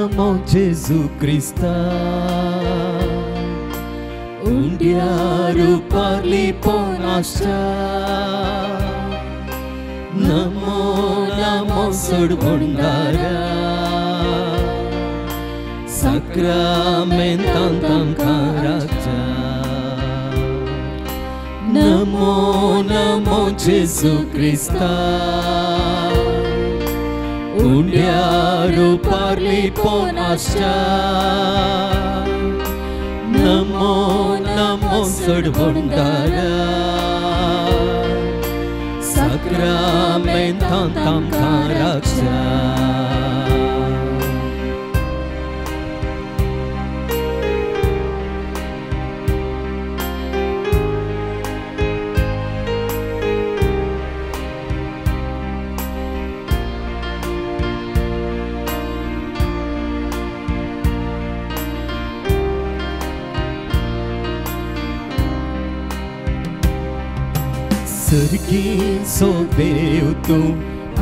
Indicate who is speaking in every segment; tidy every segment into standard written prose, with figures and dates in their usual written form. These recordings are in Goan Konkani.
Speaker 1: नमो जेजू क्रिस्ता उंड्या रुपार लिपोन आसच्या नमो नमो सोडवणदारा साक्रामेंतान तांकां राखच्या नमो नमो जेजू क्रिस्ता उंड्या रुपार लिपोन आसच्या नमो नमो सोडवणदारा साक्रामेंतान तांकां राखच्या. सर्गीचो देव तूं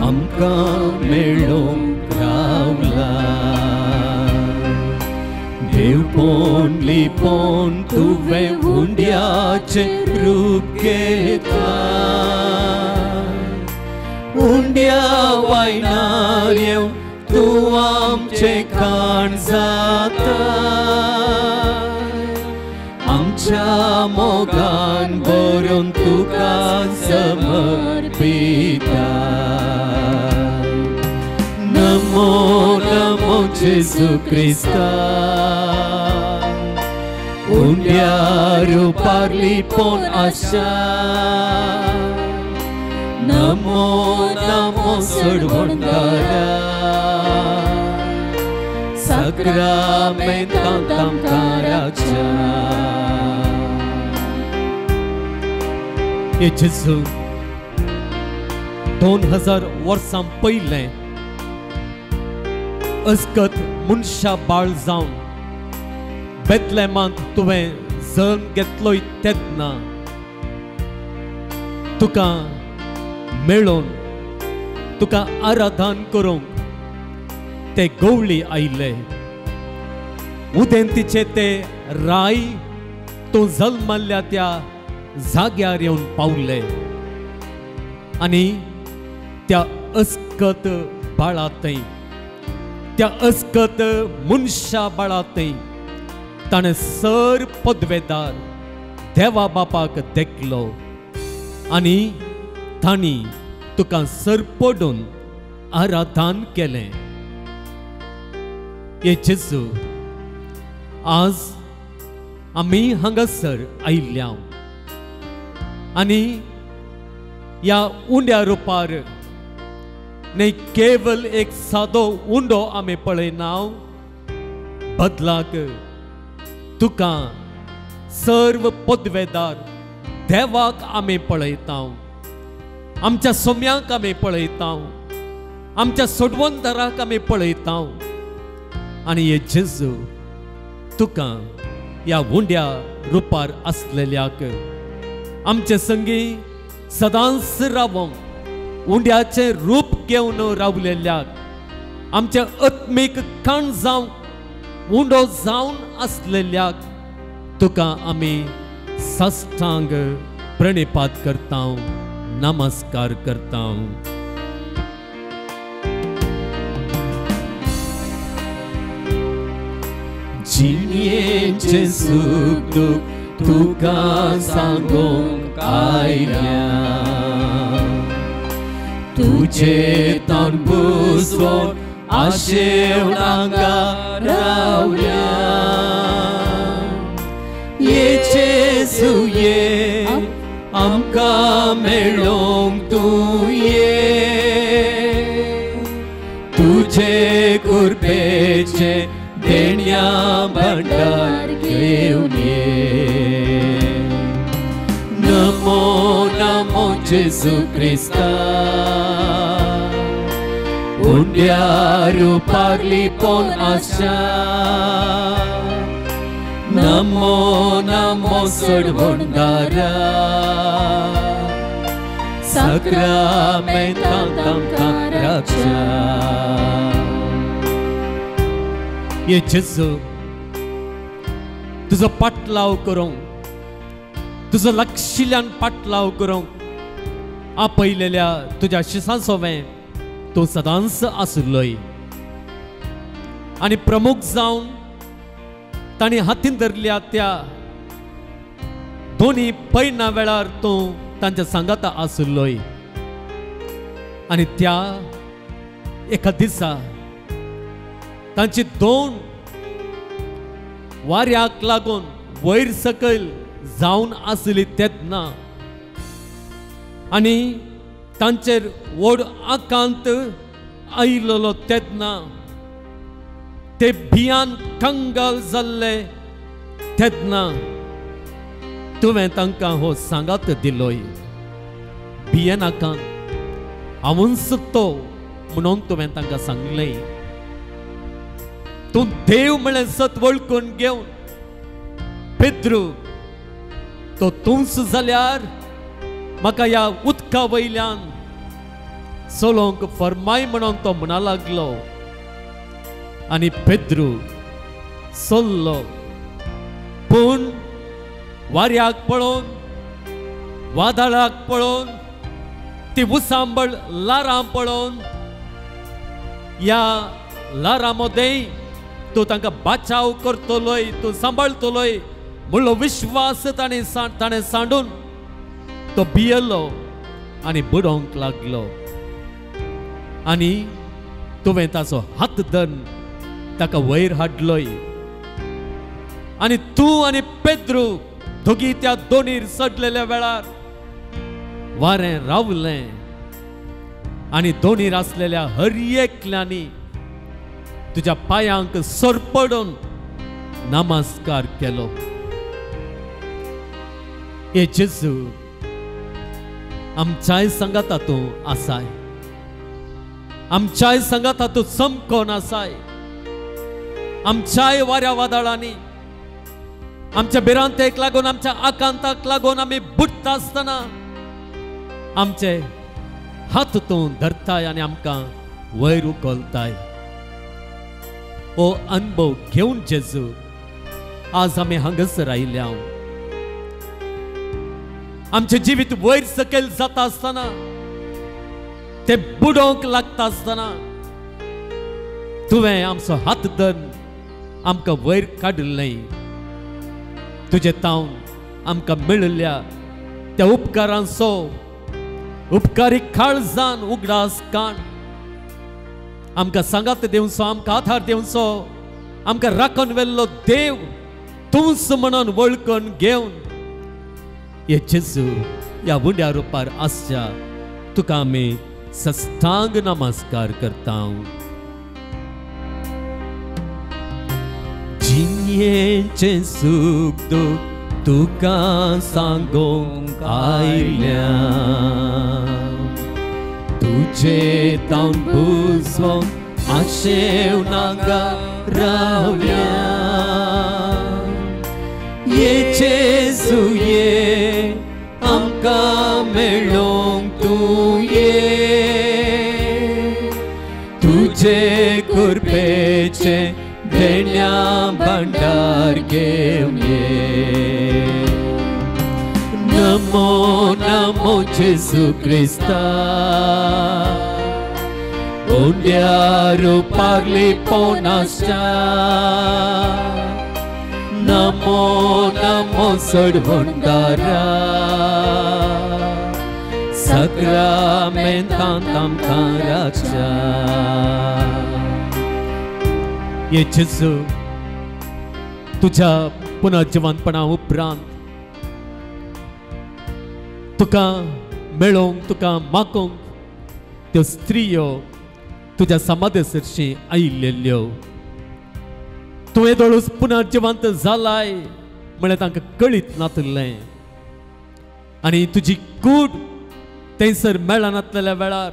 Speaker 1: आमकां मेळोंक रावला देवपण लिपोन तुवें उंड्याचें रूप घेतलां उंड्या वायनार येवन तूं आमचें खाण जाता आमच्या मोगान भरून तुका समर्पिता नमो नमो जेजू क्रिस्ता उंड्या रुपार लिपोन आसच्या नमो नमो सोडवणदारा साक्रामेंतान तांकां राखच्या.
Speaker 2: हे जेजू 2000 वर्सां पयलें अस्कत मनशा बाळ जावन बेतलेमांत तुवें जल्म घेतलोय तेन्ना तुका मेळोवन तुका आराधन करूंक ते गवळी आयले. उदेंतीचे ते राय तूं जल्मल्ल्या त्या जाग्यार येवन पावले आनी त्या अस्कत बाळा थंय त्या अस्कत मनशा बाळा थंय ताणें सर पदवेदार देवा बापाक देखलो आनी तांणी तुका सर पडून आराधन केलें. हे जेजू आज आमी हांगासर आयिल्ल्या आनी ह्या उंड्या रुपार न्ही केवल एक सादो उंडो आमी पळयना बदलाक तुका सर्व पदवेदार देवाक आमी पळयता आमच्या सोम्याक आमी पळयता आमच्या सोडवणदाराक आमी पळयता आनी हे जेजू तुका ह्या उंड्या रुपार आसलेल्याक आमचे संगी सदांच रावोंक उंड्याचें रूप घेवन रावलेल्याक आमचे आत्मीक खाण जावंक उंडो जावन आसलेल्याक तुका आमी साष्टांग प्रणिपात करता नमस्कार करता.
Speaker 1: जिणेचें सूख दूख तुका सांगूंक आयल्या तुजें तोंड बुजोवन आशेवन हांगा रावल्या ये जेजू ये आमकां मेळोंक तूं ये तुजे कृपेचें देण्या भंडार घेवन ये. नमो नमो जेजू क्रिस्ता उंड्या रुपार लिपोन आसच्या नमो नमो सोडवणदारा साक्रामेंतान तांकां राखच्या.
Speaker 2: हे जेजू, तुजो पाटलाव करूंक, तुजो लागशिल्ल्यान पाटलाव करूंक आपयलेल्या तुज्या शिसां सोवें तूं सदांच आसलोय. आनी प्रमुख जावन तांणी हातीन धरल्या त्या दोनी पयना वेळार तूं तांच्या सांगाता आसलोय. आनी त्या एका दिसा तांची दोन वाऱ्याक लागून वयर सकयल जावन आसली तेन्ना आनी तांचेर व्हड आकांत आयिल्लो तेन्ना ते भियान कंगाल जाल्ले तेन्ना तुवें तांकां हो सांगात दिलोय. भियेनाका, हांवूच तो म्हणून तुवें तांकां सांगलें. तूं देव म्हळें सत वळखून घेवन पेद्रू तो तूंच जाल्यार म्हाका ह्या उदका वयल्यान चलोवंक फरमाय म्हणून तो म्हणा लागलो. आनी पेद्रू चल्लो, पूण वाऱ्याक पळोवन, वादळाक पळोवन, ती उसांबळ ल्हारां पळोवन, ह्या ल्हारां मदें तूं तांकां बाचाव करतलोय, तूं सांबाळतलोय म्हणलो विश्वास ताणें सांडून तो भियेलो आनी बुडोवंक लागलो. आनी तुवें ताचो हात धरून ताका वयर हाडलोय. आनी तूं आनी पेद्रू दोगी त्या दोनीर चडलेल्या वेळार वारें रावलें आनी दोनीर आसलेल्या हर एकल्यांनी तुज्या पांयांक सरपडून नमस्कार केलो. हे जेजू, आमच्याय सांगाता तूं आसाय, आमच्याय सांगाता तूं चमकोन आसाय. आमच्याय वाऱ्या वादळांनी, आमच्या भिरांतेक लागून, आमच्या आकांताक लागून आमी बुडटा आसतना आमचे हात तूं धरताय आनी आमकां वयर उखलताय. हो अनुभव घेवन जेजू आज आमी हांगासर आयल्या. आमचें जिवीत वयर सकयल जाता आसतना, तें बुडोवंक लागता आसतना तुवें आमचो हात धरून आमकां वयर काडिल्लें. तुजे तावन आमकां मेळिल्ल्या त्या उपकारांचो उपकारी काळजान उगडास काण आमकां सांगात दिवचो, आमकां आधार दिवचो, आमकां राखून व्हेल्लो देव तूंच म्हणून वळखून घेवन हे जेजू ह्या उंड्या रुपार आसच्या तुका आमी सस्तांग नमस्कार करता. जिणेचें सूख दूख तुका सांगूंक आयल्या, तुजे तावन बुजवंक आशेव नागा रावल्या. ये जेजू ये, आमकां मेळोवंक तूं ये, तुजे कृपेचें देण्या भांडार घेवन ये. नमो नमो जेजू क्रिस्ता, उंड्या रुपार लिपोवन आसच्या. नमो नमो सडवणदारा, साक्रामेंतांत आमकां राखच्या. हे जेजू, तुज्या पुनर्जिवंतपणा उपरांत तुका मेळोवंक, तुका मागूंक त्यो स्त्रियो तुज्या समाधी सरशी आयिल्ल्यो. तूं येदोळूच पुनर्जिवंत जालाय म्हळ्यार तांकां कळीत नातिल्लें. आनी तुजी कूड थंयसर मेळनातलेल्या वेळार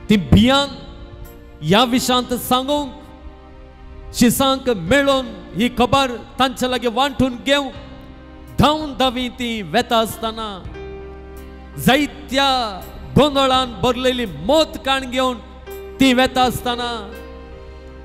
Speaker 2: ती भियान ह्या विशांत सांगूंक, शिसांक मेळोवन ही खबर तांच्या लागीं वांटून घेवंक धांवन धावी ती वेता आसतना जायत्या गोंदळान भरलेली मोत काण घेवन ती वेता आसतना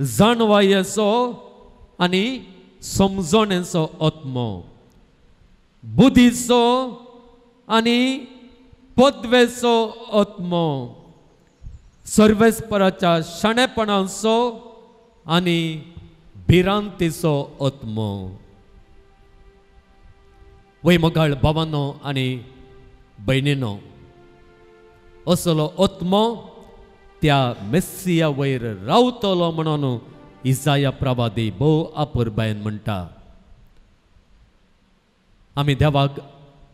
Speaker 2: जाणवायेचो आनी समजणेचो आत्मो, बुद्धीचो आनी पदवेचो आत्मो, सर्वेस्पराच्या शाणेपणाचो आनी भिरांतीचो आत्मो. वय मोगाळ भावानो आनी भयणीनो, असलो आत्मो त्या मेस्सिया वयर रावतलो म्हणून इजाया प्रवादी भोव अपुरबायेन म्हणटा. आमी देवाक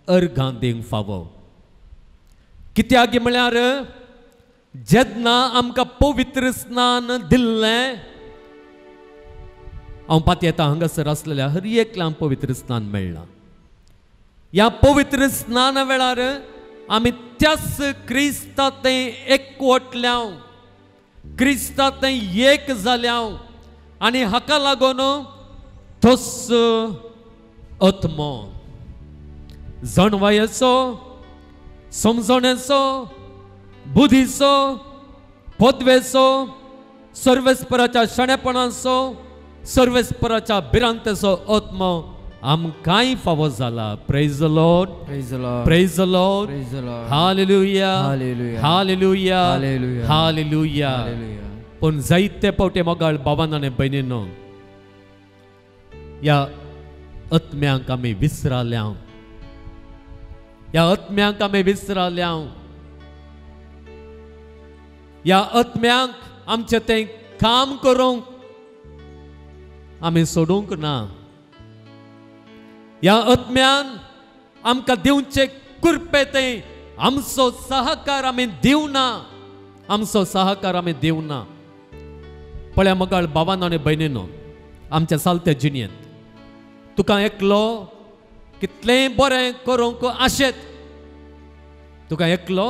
Speaker 2: अर्घां दिवंक फावो. कित्याक म्हळ्यार जेन्ना आमकां पवित्र स्नान दिल्लें, हांव पातयेता हांगासर आसलेल्या हर एकल्याक पवित्र स्नान मेळ्ळां. ह्या पवित्र स्नाना वेळार आमी त्याच क्रिस्ता थंय एकवटल्या, क्रिस्ता थंय एक जाल्या आनी हाका लागून तोच आत्मो जाणवायेचो, समजणेचो, बुद्धीचो, पदवेचो, सर्वेस्पराच्या शाणेपणाचो, सर्वेस्पराच्या भिरांतेचो आत्मो आमकांय फावो जाला. Praise the Lord,
Speaker 3: praise the Lord,
Speaker 2: praise the Lord,
Speaker 3: praise the Lord.
Speaker 2: Hallelujah, hallelujah, hallelujah. पूण जायते पावटे मोगाळ भावान आनी भयणीनो, ह्या आत्म्यांक आमी विसराल्या, ह्या आत्म्यांक आमी विसराल्या. ह्या आत्म्यांक आमचें तें काम करूंक आमी सोडूंक ना. ह्या आत्म्यान आमकां दिवचे कृपे तें आमचो सहकार आमी दिवना, आमचो सहकार आमी दिवना. पळया मोगाळ भावान आनी भयणीनो, आमच्या सालत्या जिणेंत तुका एकलो कितलेंय बरें करूंक आशेत, तुका एकलो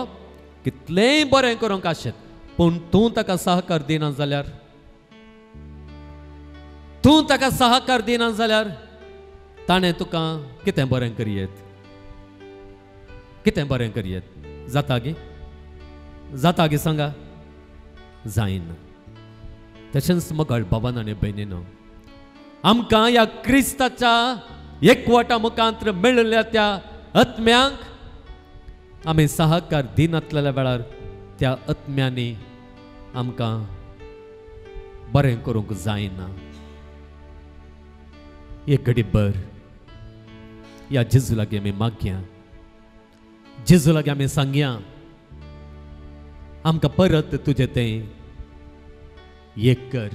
Speaker 2: कितलेंय बरें करूंक आशेत, पूण तूं ताका सहकार दिना जाल्यार, तूं ताका सहकार दिना जाल्यार ताणें तुका कितें बरें करयेत, कितें बरें करयेत? जाता गी? जाता गी सांगा? जायना. तशेंच मोगाळ भावान आनी भयणीनो, आमकां ह्या क्रिस्ताच्या एकवटा मुखांत मेळिल्ल्या त्या आत्म्यांक आमी सहकार दिनातलेल्या वेळार त्या आत्म्यांनी आमकां बरें करूंक जायना. एक घडी बर ह्या जेजू लागीं आमी मागया, जेजू लागीं आमी सांगया, आमकां परत तुजें तें एक कर,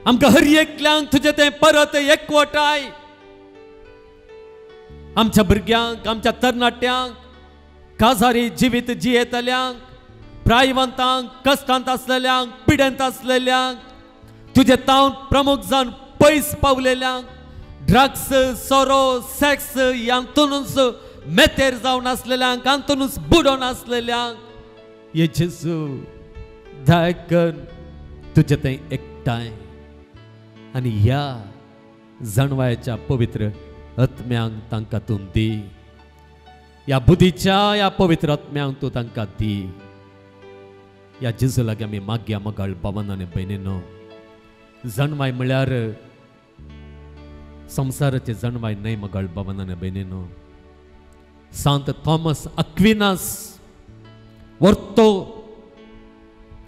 Speaker 2: आमकां हर एकल्यांक तुजें तें परत एकवटाय. आमच्या भुरग्यांक, आमच्या तरणाट्यांक, काजारी जिवीत जियेतल्यांक, प्रायवंतांक, कश्टांत आसलेल्यांक, पिडेंत आसलेल्यांक, तुजे तावन प्रमुख जावन पयस पावलेल्यांक, ड्रग्स, सोरो, सेक्स हातूनच मेतेर जावन आसलेल्यांक, हातूनच बुडोवन आसलेल्यांक, हे जेजू दया कर तुजें तें एकठांय आनी ह्या जाणवायेच्या पवित्र आत्म्यांक तांकां तूं दी, ह्या बुद्धीच्या ह्या पवित्र आत्म्यांक तूं तांकां दी. ह्या जेजू लागीं आमी मागया मोगाळ भावान आनी भयणीनो. जाणवाय म्हळ्यार संवसाराचे जाणवाय न्हय मोगाळ भावान आनी भयणीनो. सांत थॉमस अक्विनास वर्तो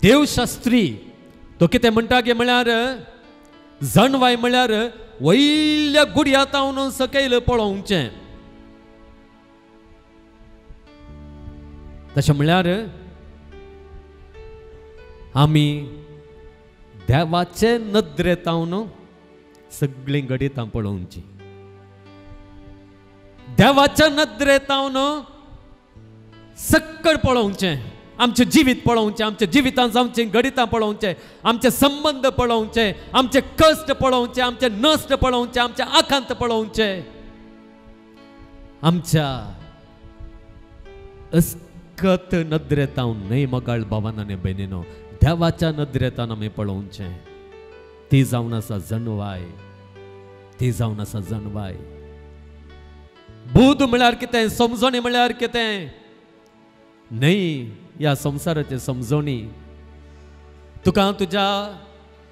Speaker 2: देवशास्त्री तो कितें म्हणटा गे म्हळ्यार जाणवाय म्हळ्यार वयल्या गुडया तावन सकयल पळोवचें. तशें म्हळ्यार आमी देवाचे नदरेंत सगळीं घडितां पळोवची, देवाच्या नदरेंत सक्कड पळोवचें, आमचें जिवीत पळोवचें, आमच्या जिवितांत जावचीं घडितां पळोवचें, आमचे संबंद पळोवचे, आमचे कश्ट पळोवचे, आमचे नश्ट पळोवचे, आमचे आकांत पळोवचे, आमच्या अस्कत नदरेंत न्हय मोगाळ भावान आनी भयणीनो, देवाच्या नदरेंत आमी पळोवचें. ती जावन आसा जणवाय, ती जावन आसा जणवाय. बूद म्हळ्यार कितें, समजणी म्हळ्यार कितें न्हय. ह्या संवसाराचे समजणी तुका तुज्या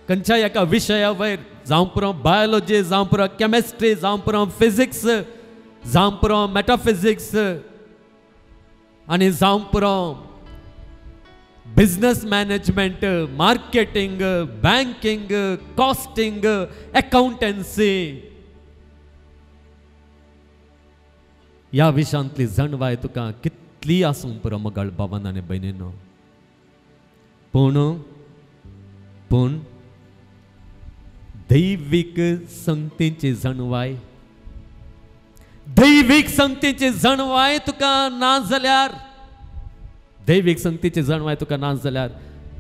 Speaker 2: खंयच्या एका विशया वयर, जावं पुरो बायोलॉजी, जावं पुरो केमिस्ट्री, जावं पुरो फिजिक्स, जावं पुरो मेटाफिजिक्स आनी जावं पुरो business management, marketing, banking, costing, accountancy, ह्या विशयांतली जाणवाय तुका कितली आसूं पुरो मोगाळ भावान आनी भयणीनो. पूण पूण दैवीक संगतीची जाणवाय, दैवीक संगतीची जाणवाय तुका ना जाल्यार, दैवीक संगतीची जाणवाय तुका ना जाल्यार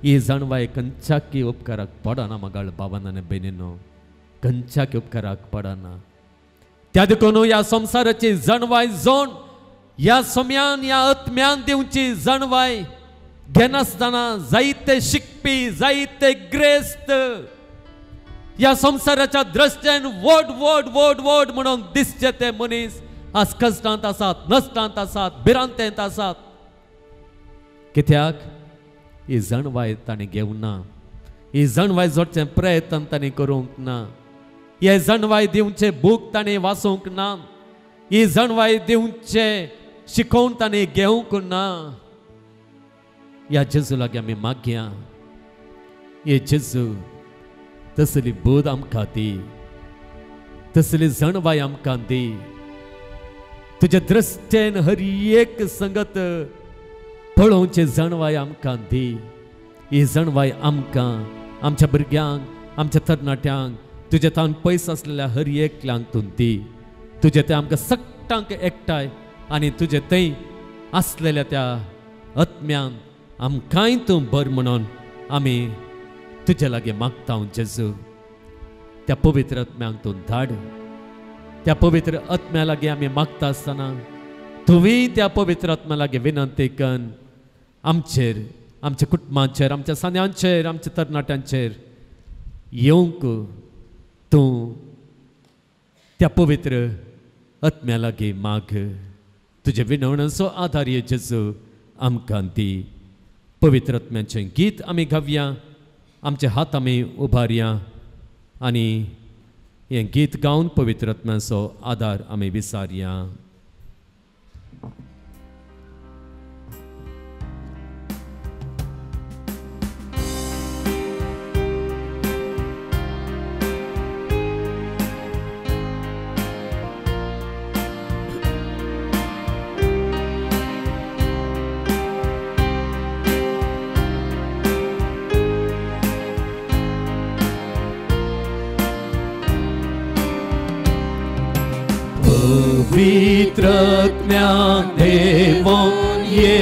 Speaker 2: ही जाणवाय खंयच्याकी उपकाराक पडना मोगाळ भावान आनी भयणीनो, खंयच्याकी उपकाराक पडना. त्या देखून ह्या संवसाराची जाणवाय जोण ह्या सम्यान ह्या आत्म्यान दिवची जाणवाय घेनासतना जायते शिकपी, जायते ग्रेस्त ह्या संवसाराच्या दृश्टेन व्हड व्हड व्हड व्हड म्हणून दिसचे ते मनीस आज कश्टांत आसात, नश्टांत आसात, भिरांतेंत आसात. कित्याक ही जाणवाय तांणी घेवंक ना, ही जाणवाय जोडचें प्रयत्न तांणी करूंक ना, हे जाणवाय दिवचे बूक तांणी वाचूंक ना, ही जाणवाय दिवचे शिकोवन तांणी घेवंक ना. ह्या जेजू लागीं आमी मागया, हे जेजू तसली बोध आमकां दी, तसली जाणवाय आमकां दी. तुज्या दृश्टेन हर एक संगत पळोवचे जाणवाय आमकां दी. ही जाणवाय आमकां, आमच्या भुरग्यांक, आमच्या तरणाट्यांक, तुज्या तान पयस आसलेल्या हर एकल्यांक तूं दी. तुजें तें आमकां सगटांक एकठांय आनी तुजें थंय आसलेल्या त्या आत्म्यान आमकांय तूं बर म्हणून आमी तुजे लागीं मागता जेजू. त्या पवित्र आत्म्यांक तूं धाड. त्या पवित्र आत्म्या लागीं आमी मागता आसतना तुवें त्या पवित्र आत्म्या लागीं विनंती कर आमचेर, आमच्या कुटुंबांचेर, आमच्या सान्यांचेर, आमच्या तरणाट्यांचेर येवंक तूं त्या पवित्र आत्म्या लागीं माग. तुजे विनवणाचो आदार ये जेजू आमकां दी. पवित्र आत्म्याचें गीत आमी गावया, आमचे हात आमी उबारया आनी हें गीत गावन पवित्र आत्म्याचो आदार आमी विसारया. पवित्र आत्म्या देवो ये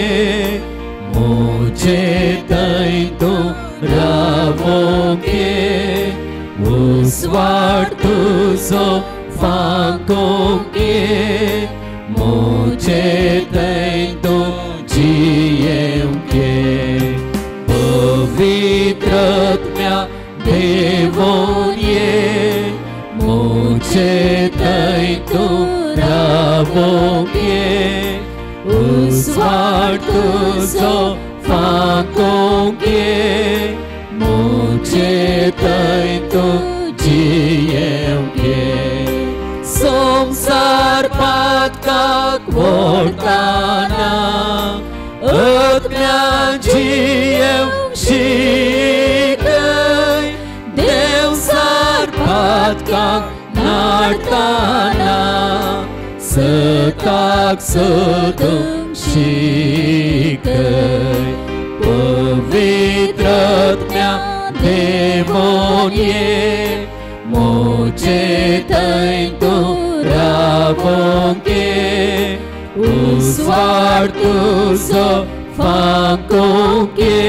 Speaker 2: मुझे थंय तूं रावोंक ये, उजवाड तुजो फांकोंक ये, मुझे थंय तूं जियेवंक ये. पवित्र आत्म्या देवो ये मुझे थंय तूं रावोंक ये, उजवाड तुजो फांकोंक ये, मुझे थंय तूं जियेवंक ये. संवसार पातकाक वोडटाना आत्म्यान जियेवंक शिकय, देवसार पातकाक नाडटाना सताक सोदूंक शिकय. पवित्र आत्म्या देवोन ये मुझे थंय तूं रावोंक ये, उजवाड तुजो फांकोंक ये,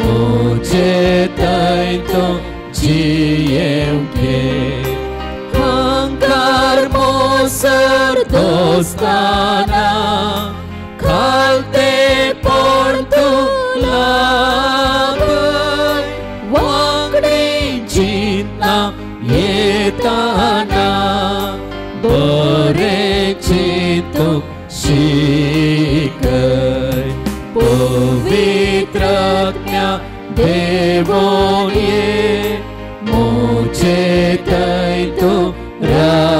Speaker 2: मुझे थंय तूं जियेवंक ये. अहंकार मोसर दोस्ताना खालते पण तूं लागय, वांगडी जितना येताना बरें चिंतूंक शिकय. पवित्र आत्म्या देवोन ये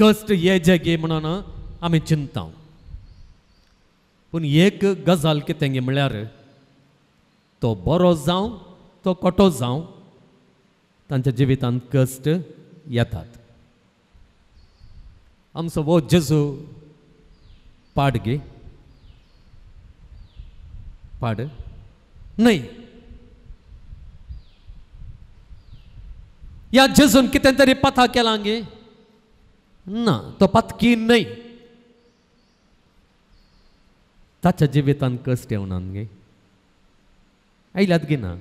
Speaker 2: कश्ट ये जे म्हणून आमी चिंता. पूण एक गजाल कितें गे म्हळ्यार तो बरो जावं तो कोटो जावं तांच्या जिवितांत कश्ट येतात. आमचो वो जेजू पाड गे पाड न्हय. ह्या जेजून कितें तरी पथा केलां गे ना, तो पातकी न्हय. ताच्या जिवितांत कश्ट येवना गे, आयल्यात गे ना.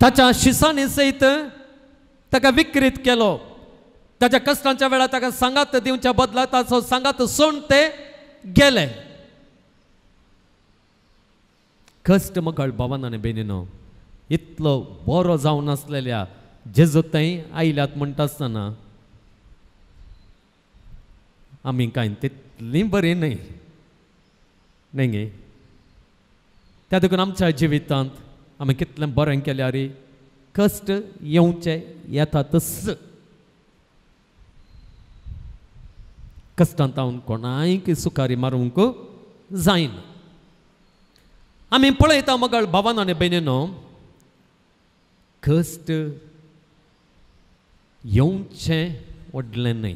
Speaker 2: ताच्या शिसांनी सयत ताका विक्रीत केलो. ताच्या कश्टांच्या वेळार ताका सांगात दिवच्या बदला ताचो सांगात सोडून ते गेले. कश्ट मगळ भावान आनी भयणीनो इतलो बरो जावन आसलेल्या जेजू थंय आयल्यात म्हणटा आसतना आमी कांय तितलीं बरीं न्हय न्हय गे. त्या देखून आमच्या जिवितांत आमी कितलें बरें केल्यार कश्ट येवचे येतातच. कश्टांत हांव कोणायक सुकारी मारूंक जायना. आमी पळयता मगळ भावान आनी भयणीनो कश्ट येवचें व्हडलें न्हय,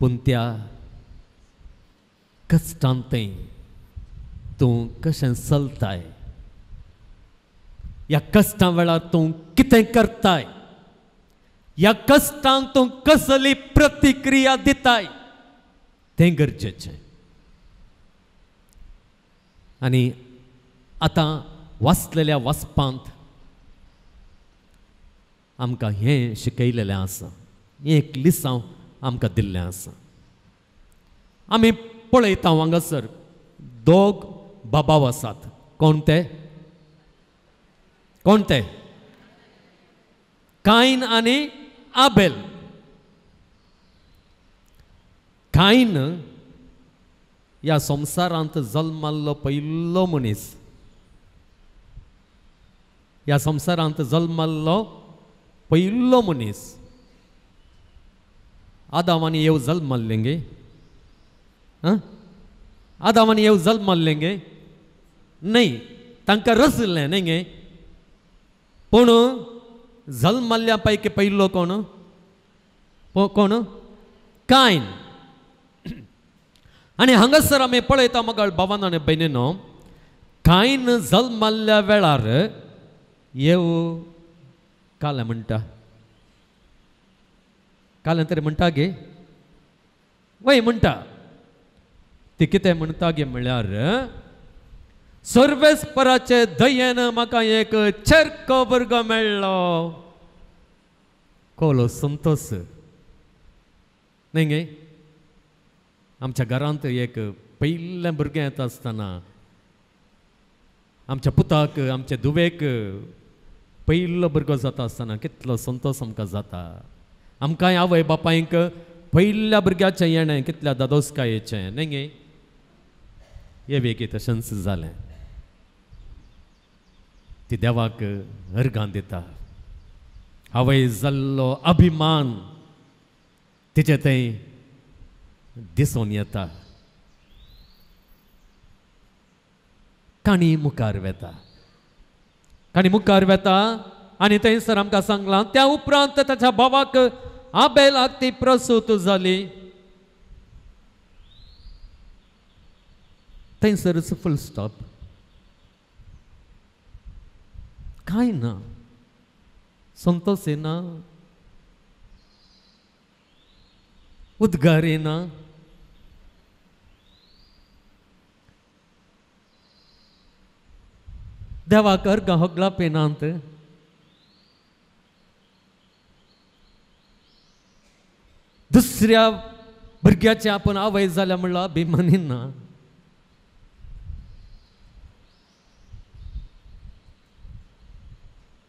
Speaker 2: पूण त्या कश्टांतय तूं कशें चलताय, ह्या कश्टां वेळार तूं कितें करताय, ह्या कश्टांक तूं कसली प्रतिक्रिया दिताय तें गरजेचें. आनी आतां वाचलेल्या वाचपांत आमकां हें शिकयलेलें आसा, हें एक लिसांव आमकां दिल्लें आसा. आमी पळयता हांगासर दोग बाबाव आसात. कोण ते? कोण ते? कायन आनी आबेल. कायन ह्या संवसारांत जल्माल्लो पयलो मनीस, ह्या संवसारांत जल्माल्लो पयलो मनीस. आदाम आनी येव जल्माल्लें गे, आदाम आनी येव जल्माल्लें गे न्हय, तांकां रचलें न्हय गे. पूण जल्माल्ल्या पैकी पयलो कोण? कोण? कायन. आनी हांगासर आमी पळयता मगळ भावान आनी भयणीनो कायन जल्माल्ल्या वेळार येव कालें म्हणटा, कालें तरी म्हणटा गे, वय म्हणटा. ती कितें म्हणटा गे म्हणल्यार सर्वेस्पराचे दयेन म्हाका एक चेरको भुरगो मेळ्ळो. कोलो संतोष न्हय गे. आमच्या घरांत एक पयलें भुरगें येता आसतना आमच्या पुताक आमच्या धुवेक पयलो भुरगो जाता आसतना कितलो संतोष आमकां जाता. आमकां आवय बापायक पयल्या भुरग्याचें येणें कितल्या दादोसकायेचें न्हय गे. हे वेगळी तशेंच जालें. ती देवाक अर्गां दिता. आवय जाल्लो अभिमान तिचे थंय दिसून येता. काणी मुखार वेता, काणी मुखार वेता आनी थंयसर आमकां सांगलां त्या उपरांत ताच्या भावाक आबेलाक ती प्रसूत जाली. थंयसरच फुल स्टॉप. कांय ना, संतोष येना, उद्गार येना. देवाक अर्गां होगलाप येनात. दुसऱ्या भुरग्याचे आपण आवय जाल्या म्हणल्यार अभिमानी ना.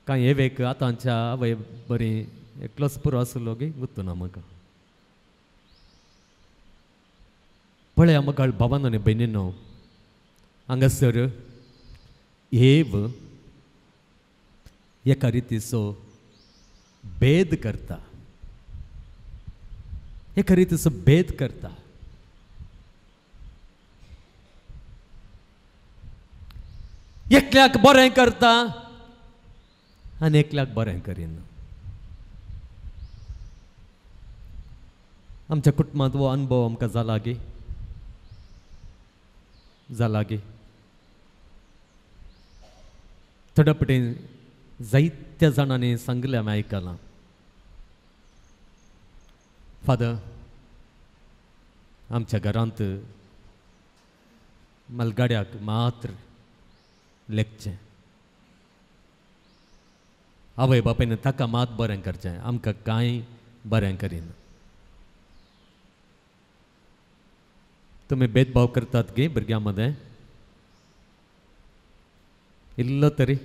Speaker 2: कांय एवेक आतांच्या आवय बरी एकलोच पुरो आसलो गे गुत्तो ना म्हाका. पळया म्हाका भावान आनी भयणीनो हांगासर एव एका रितीचो भेद करता, एका रितीचो भेद करता. एकल्याक बरें करता आनी एकल्याक बरें करिना. आमच्या कुटुंबांत हो अनुभव आमकां जाला गे, जाला गे. थोड्या पटेन जायत्या जाणांनी सांगलें, आमी आयकलां, फादर आमच्या घरांत मलगाड्याक मात्र लेखचें, आवय बापायन ताका मात बरें करचें, आमकां कांय बरें करिना. तुमी भेदभाव करतात गे भुरग्यां मदें इल्लो तरी,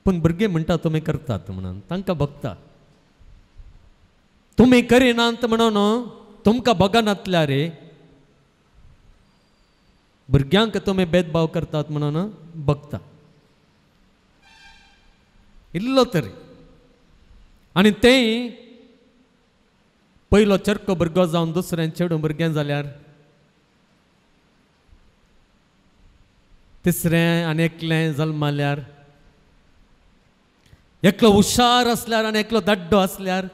Speaker 2: पूण भुरगे म्हणटा तुमी करतात म्हणून तांकां भोगता. तुमी करिनात म्हणून तुमकां भोगनातल्या रे, भुरग्यांक तुमी भेदभाव करतात म्हणून भोगता इल्लो तरी. आनी तें पयलो चरको भुरगो जावन दुसऱ्यान चेडूं भुरगें जाल्यार, तिसरें आनी एकलें जल्माल्यार, एकलो हुशार आसल्यार आनी एकलो दाड्डो आसल्यार,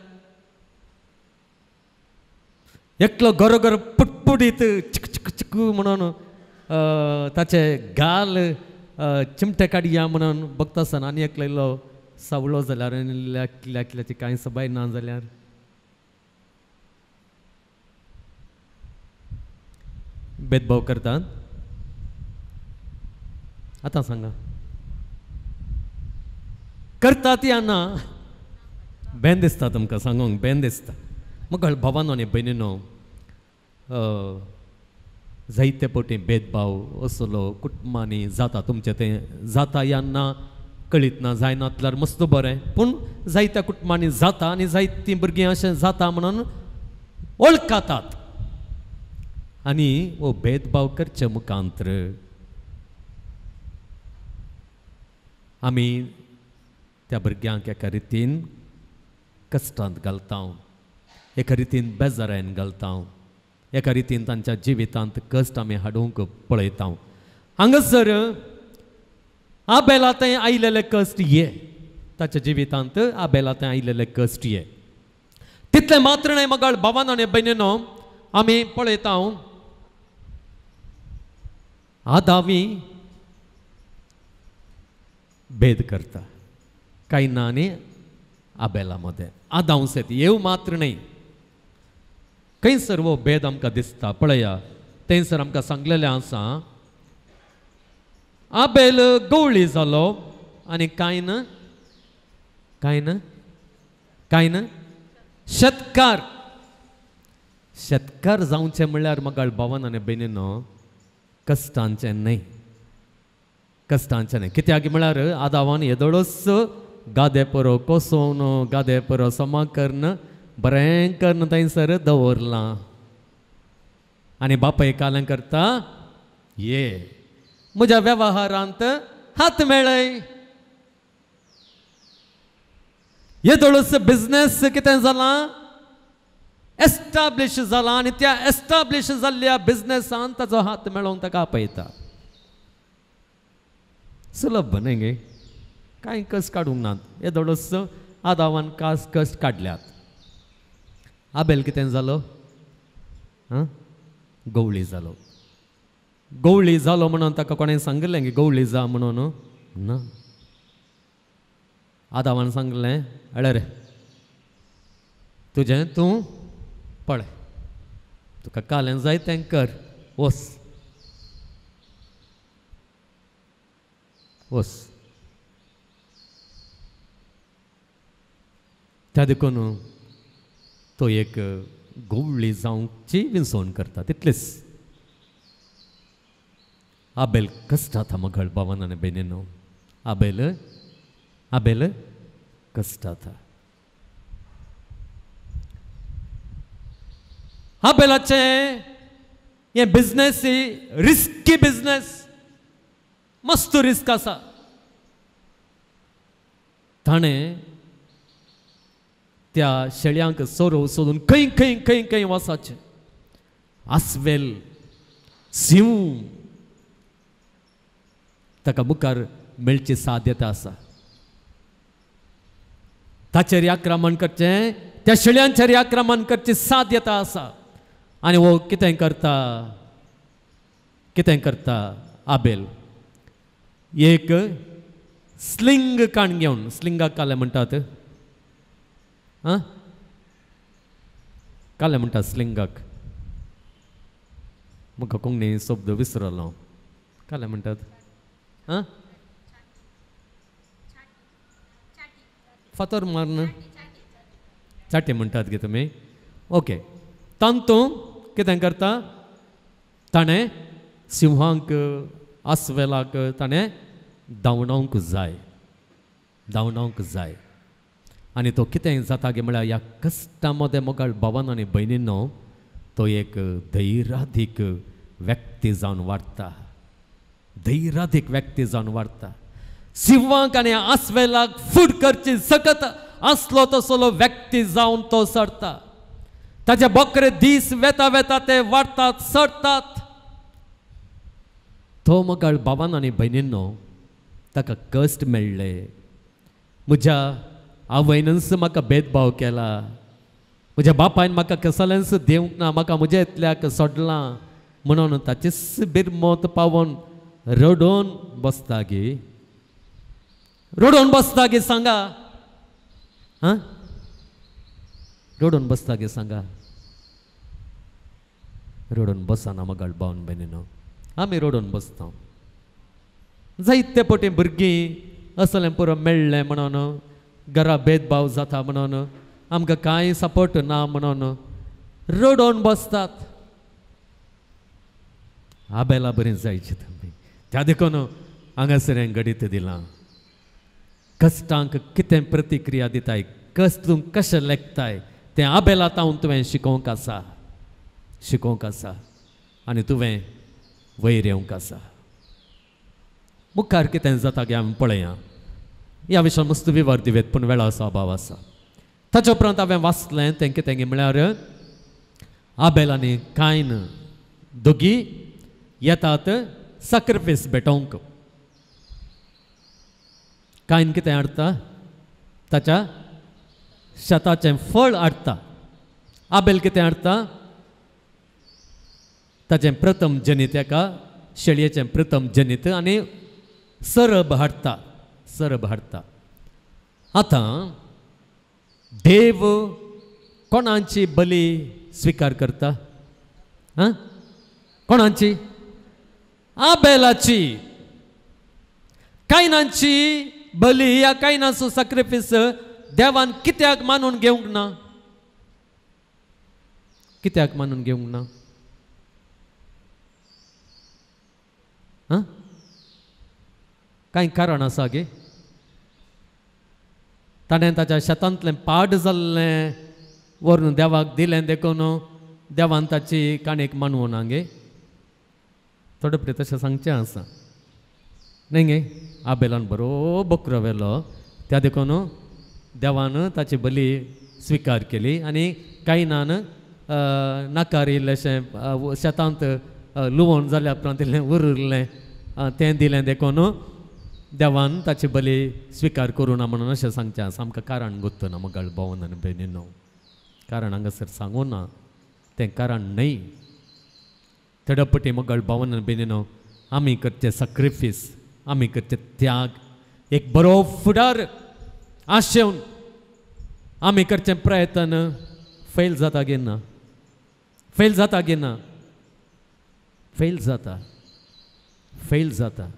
Speaker 2: एकलो घरोघर पुटपुटीत चिक चिक चिक म्हणून ताचे गाल चिमटे काडया म्हणून बघता आसतना आनी एकलो इल्लो सावळो जाल्यार आनी एकल्याची कांय सबाय ना जाल्यार, भेदभाव करतात. आतां सांगा, करतात या ना? बेन दिसता तुमकां सांगूंक, बेन दिसता. मग भावानो आनी भयणीनो, जायते पटी भेदभाव असलो कुटुंबांनी जाता. तुमचें तें जाता या ना कळीत ना, जायनातल्यार मस्त बरें, पूण जायत्या कुटुंबांनी जाता आनी जायतीं भुरगीं अशें जाता म्हणून वळखतात आनी हो भेदभाव करचे मुखांत्र आमी त्या भुरग्यांक एका रितीन कश्टांत घालता, एका रितीन बेजारायन घालता, एका रितीन तांच्या जिवितांत कश्ट आमी हाडूंक पळयता. हांगासर आबेला थंय आयिल्ले कश्ट ये, ताच्या जिवितांत आबेला थंय आयिल्ले कश्ट ये. तितलें मात्र न्हय मगळ भावान आनी भयणीनो, आमी पळयता आदावी भेद करता कायना आनी आबेला मदें. आदांव सेत येव मात्र न्हय, खंयसर हो भेद आमकां दिसता पळया. थंयसर आमकां सांगलेलें आसा, आबेल गवळी जालो आनी कायन कायन कायन शेतकार. शेतकार जावचें म्हणल्यार मगाळ भावान आनी भयणीनो कश्टांचें न्हय, कश्टांचें न्हय. कित्याक म्हळ्यार आदावान येदोळच गादे परो कोसोवन गादे परो समा करून बरें करून थंयसर दवरलां आनी बापाय कालें करता, ये म्हज्या वेव्हारांत हात मेळय. येदोळच बिजनेस कितें जालां, एस्टाब्लिश जाला आनी त्या एस्टाब्लिश जाल्ल्या बिजनेसान ताचो हात मेळोवंक ताका आपयता. सुलभ न्हय गे, कांय कस काडूंक नात. येदोळच आदावान कास कश्ट काडल्यात. आबेल कितें जालो, आं गवळी जालो. गवळी जालो म्हणून ताका कोणें सांगलें की गवळी जा म्हणून ना. आदावान सांगलें, अळे रे तुजें तूं पळय, तुका कालें जाय तें कर, वस वस. त्या देखून तो एक गवळी जावची विंचवण करता तितलीच. आबेल कश्टाता मगळ भावान आनी भयणीनो, आबेल आबेल कश्टाता. आबेलाचें हें बिजनेस रिस्की बिजनेस, मस्त रिस्क आसा. ताणें त्या शेळयांक सोरो सोदून खंय खंय खंय खंय वचाचें. आस्वेल सिंव ताका मुखार मेळची साध्यता आसा. ताचेर आक्रमण करचें, त्या शेळयांचेर आक्रमण करची साध्यता आसा. आनी हो कितें करता, कितें करता आबेल एक स्लिंग काण घेवन, स्लिंगाक काले म्हणटात, आं काले म्हणटात स्लिंगाक, म्हाका कोंकणी शब्द विसरलो, काले म्हणटात आं फातर मारन चाटी म्हणटात गे तुमी, ओके. तांतू कितें करता, ताणें सिंहांक आस्वेलाक ताणें धांवडावंक जाय, धांवडावंक जाय. आनी तो कितें जाता गे म्हळ्यार ह्या कश्टां मदें मोगाळ भावान आनी भयणीनो तो एक धैर्याधीक व्यक्ती जावन वाडटा, धैर्याधीक व्यक्ती जावन वाडटा. सिंहांक आनी आस्वेलाक फूट करची सकत आसलो तसलो व्यक्ती जावन तो सरता. ताचे बकरे दीस वेता वेता ते वाडटात सरतात. तो मोगाळ भावान आनी भयणीनो ताका कश्ट मेळ्ळे. म्हज्या आवयनच म्हाका भेदभाव केला, म्हज्या बापायन म्हाका कसलेंच दिवंक ना, म्हाका म्हज्या इतल्याक सोडलां म्हणून ताचेच बिरमत पावोन रडोवन बसता गे, रडोवन बसता गे सांगा, आं रडोवन बसता गे सांगा, रडोवन बसना मोगाळ भावन भयणीनो. आमी रडोवन बसता. जायते पटी भुरगीं असलें पुरो मेळ्ळें म्हणून घरा भेदभाव जाता म्हणून आमकां कांय सपोर्ट ना म्हणून रडोवन बसतात. आबेला बरी जायची तुमी, त्या देखून हांगासर हें घडीत दिलां. कश्टांक कितें प्रतिक्रिया दिताय, कश्ट तूं कशें लेखताय तें आबेला तावन तुवें शिकोवंक आसा, शिकोवंक आसा आनी तुवें वयर येवंक आसा. मुखार कितें जाता गे आमी पळया. ह्या विशयान मस्त विवर दिवेत पूण वेळाचो अभाव आसा. ताच्या उपरांत हांवें वाचलें तें कितें गे म्हळ्यार आबेल आनी कायन दोगी येतात सॅक्रिफायस भेटोवंक. कायन कितें हाडटा, ताच्या शेताचें फळ हाडटा. आबेल कितें हाडटा, ताचें प्रथम जनीत, एका शेळयेचें प्रथम जनीत आनी सरब हाडटा, सरब हाडटा. आतां देव कोणाची बली स्विकार करता, आं कोणाची? आबेलाची. कायनाची बली या कायनाचो सॅक्रिफायस देवान कित्याक मानून घेवंक ना, कित्याक मानून घेवंक ना? आं कांय कारण आसा गे? ताणें ताच्या शेतांतलें पाड जाल्लें व्हरून देवाक दिलें देखून देवान ताची काणयेक मानवना ना गे? थोडे पटे तशें सांगचें आसा न्हय गे? आबेलान बरो बकरो व्हेलो त्या देखून देवान ताची बली स्विकार केली आनी कायनान नाकार इल्लेशें शेतांत लुवण जाल्या उपरांत इल्लें उरिल्लें तें दिलें देखून देवान ताची बली स्विकार करूं ना म्हणून अशें सांगचें आसा. आमकां कारण गोत्तना मोगाळ भावन आनी भयणीनो, कारण हांगासर सांगूं ना, तें कारण न्हय. थोड्या मोगाळ भावन आनी भयणीनो आमी करचें सॅक्रिफायस, आमी करचें त्याग, एक बरो फुडार आशेवन आमी करचें प्रयत्न फेल जाता गे ना, फेल जाता गे ना, फेल जाता, फेल जाता.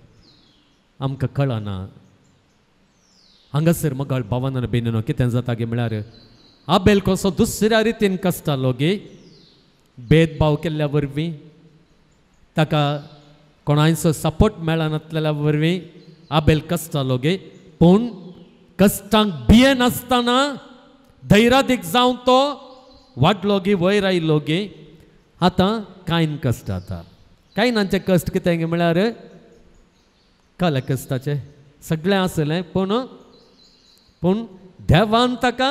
Speaker 2: आमकां कळना. हांगासर मोगाळ भावान आनी भयणीनो कितें जाता गे म्हळ्यार आबेल कसो दुसऱ्या रितीन कसतालो गे, भेदभाव केल्ल्या वरवीं, ताका कोणायचो सपोर्ट मेळनासलेल्या वरवीं आबेल कसतालो गे. पूण कश्टांक भियेनासतना धैर्यादीक जावन तो वाडलो गे, वयर आयलो गे. आतां कायन कश्ट जाता. कायनांचे कश्ट कितें गे म्हळ्यार काले कश्टाचे सगळें आसलें पूण पूण देवान ताका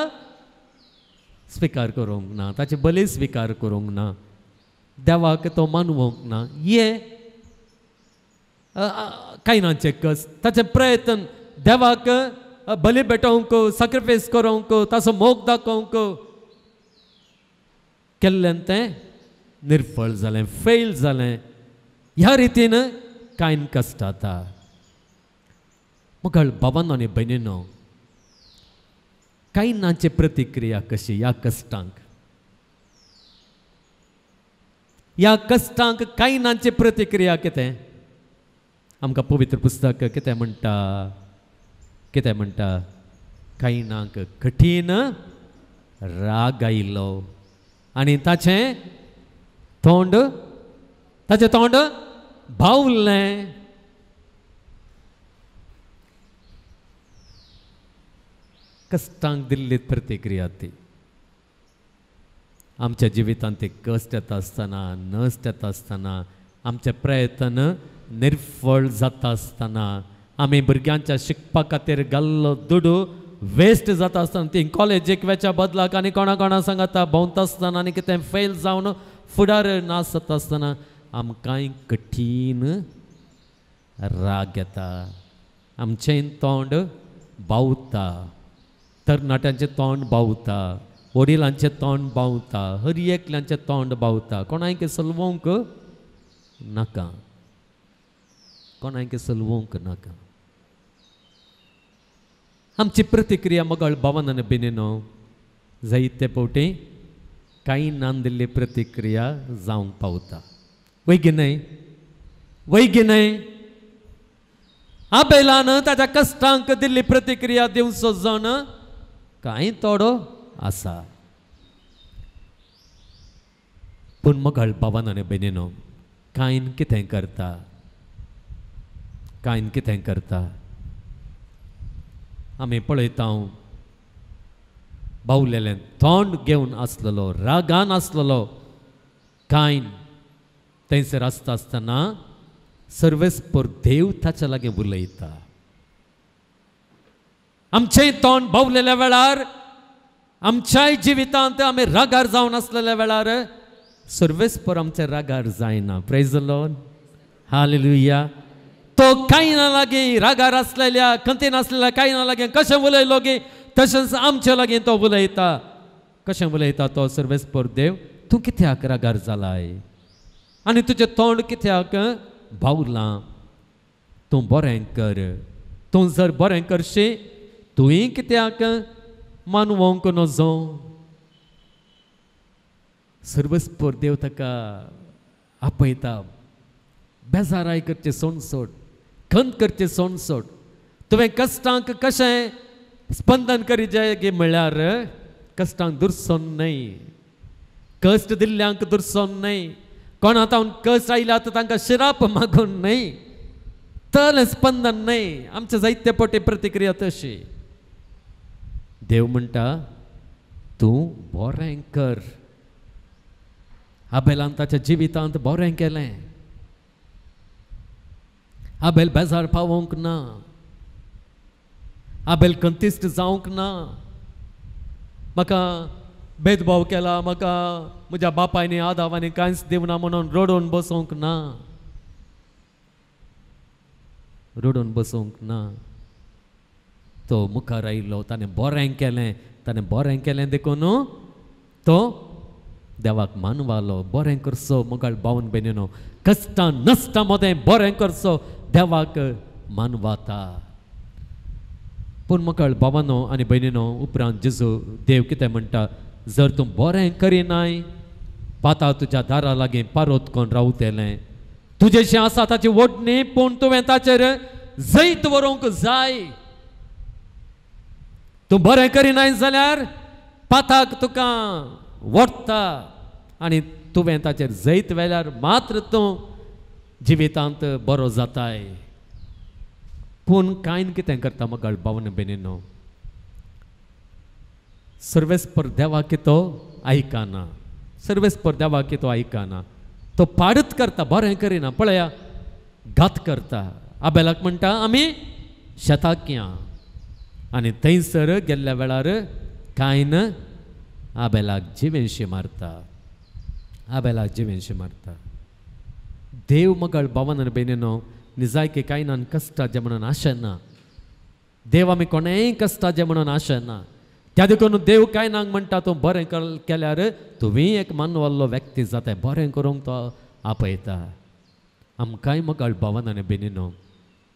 Speaker 2: स्विकार करूंक ना, ताचे बली स्विकार करूंक ना, देवाक तो मानवंक ना. ये कायनाचे कस, ताचे प्रयत्न देवाक बली भेटोवंक, सॅक्रिफायस करूंक, ताचो मोग दाखोवंक केल्ल्यान तें निर्फळ जालें, फेल जालें. ह्या रितीन कायन कश्टाता. मगळ बाबांनो आनी भयणीनो, कायनाची प्रतिक्रिया कशी ह्या कश्टांक? ह्या कश्टांक कायनाची प्रतिक्रिया कितें? आमकां पवित्र पुस्तक कितें म्हणटा? कितें म्हणटा? कायनाक कठीण राग आयलो आनी ताचें तोंड, ताचें तोंड बावलें. कश्टांक दिल्ली प्रतिक्रिया ती. आमच्या जिवितांत ते कश्ट येता आसतना, नश्ट येता आसतना, आमचे प्रयत्न निर्फळ जाता आसतना, आमी भुरग्यांच्या शिकपा खातीर घाल्लो दुडू वेस्ट जाता आसतना, ती कॉलेजीक वेच्या बदलाक आनी कोणा कोणा सांगता भोंवता आसतना आनी कितें फेल जावन फुडार नासता आसतना आमकांय कठीण राग येता, आमचें तोंड बावता, तरणाट्यांचें तोंड बावता, वडिलांचें तोंड बावता, हर एकल्यांचें तोंड बावता. कोणाक सलवंक नाका, कोणाक सलवंक नाका. आमची प्रतिक्रिया मगळ भावन आनी भयणीनो जायते फावटी कायनान दिल्ली प्रतिक्रिया जावंक पावता. वैगी न्हय? वैगी न्हय? आबेलान ताच्या कश्टांक दिल्ली प्रतिक्रिया दिवचो जावन कांय थोडो आसा. पूण मगळ भावन आनी भयणीनो, कायन कितें करता? कायन कितें करता? आमी पळयता बावलेलें तोंड घेवन आसलेलो, रागान आसलेलो कायन थंयसर आसता आसतना सर्वेस्पर देव ताच्या लागीं उलयता. आमचें तोंड बावलेल्या वेळार, आमच्याय जिवितांत आमी रागार जावन आसलेल्या वेळार सर्वेस्पर आमच्या रागार जायना. Praise the Lord, hallelujah. तो कायना लागीं रागार आसलेल्या, खंतीन आसलेल्या कायना लागीं कशें उलयलो गी तशेंच आमच्या लागीं तो उलयता. कशें उलयता तो सर्वेस्पर देव? तूं कित्याक रागार जालाय आनी तुजें तोंड कित्याक बावलां? तूं बरें कर, तूं जर बरें करशी तुवें कित्याक मानवंक नजो? सर्वेस्पर देव ताका आपयता, बेजाराय करचें सोड, खंत करचें सोड. तुवें कश्टांक कशें स्पंदन करी जाय गे म्हळ्यार कश्टांक दुरसोन न्हय, कश्ट दिल्ल्यांक दुरसोन न्हय, कोणा तावन कश्ट आयल्या तर तांकां शिराप मागून न्हय, तलें स्पंदन न्हय. आमचे जायते पटे प्रतिक्रिया तशी. देव म्हणटा तूं बरें कर. आबेलान ताच्या जिवितांत बरें केलें. आबेल बेजार पावोवंक ना, आबेल कंतिस्ट जावंक ना. म्हाका भेदभाव केला, म्हाका म्हज्या बापायनी आदावांनी कांयच दिवना म्हणून रडून बसोवंक ना, रडून बसोवंक ना. तो मुखार आयलो, ताणें बरें केलें, ताणें बरें केलें देखून तो देवाक मानवालो. बरें करचो मुखार बावन भयणीनो, कश्टां नश्टां मदें बरें करचो देवाक मानवाता. पूण मुखार बाबानो आनी भयणीनो, उपरांत जेजू देव कितें म्हणटा? जर तूं बरें करिनाय, पाता तुज्या दारा लागीं पारोत कोण रावतलें, तुजेशें आसा ताची ओडणी, पूण तुवें ताचेर जैत व्हरूंक जाय. तूं बरें करिनाय जाल्यार पाताक तुका वडटा आनी तुवें ताचेर जैत व्हेल्यार मात्र तूं जिवितांत बरो जाताय. पूण कांय कितें करता मगळ बावन भयणीनो, सर्वेस्पर देवाक तो आयकना, सर्वेस्पर देवाक तो आयकना. तो पाडत करता, बरें करिना. पळया घात करता. आबेलाक म्हणटा आमी शेताक या, आनी थंयसर गेल्ल्या वेळार कायन आबेलाक जिवेंशी मारता, आबेलाक जिवेंशी मारता. देव मगळ भावान आनी भयणीनो, निजायकी कायनान कश्टाचें म्हणून आशेना. देव आमी कोणेंय कश्टाचें म्हणून आशेना. त्या देखून देव कायनाक म्हणटा, तूं बरें केल्यार तुवें एक मानवल्लो व्यक्ती जाताय. बरें करूंक तो आपयता. आमकांय मगळ भावान आनी भयणीनो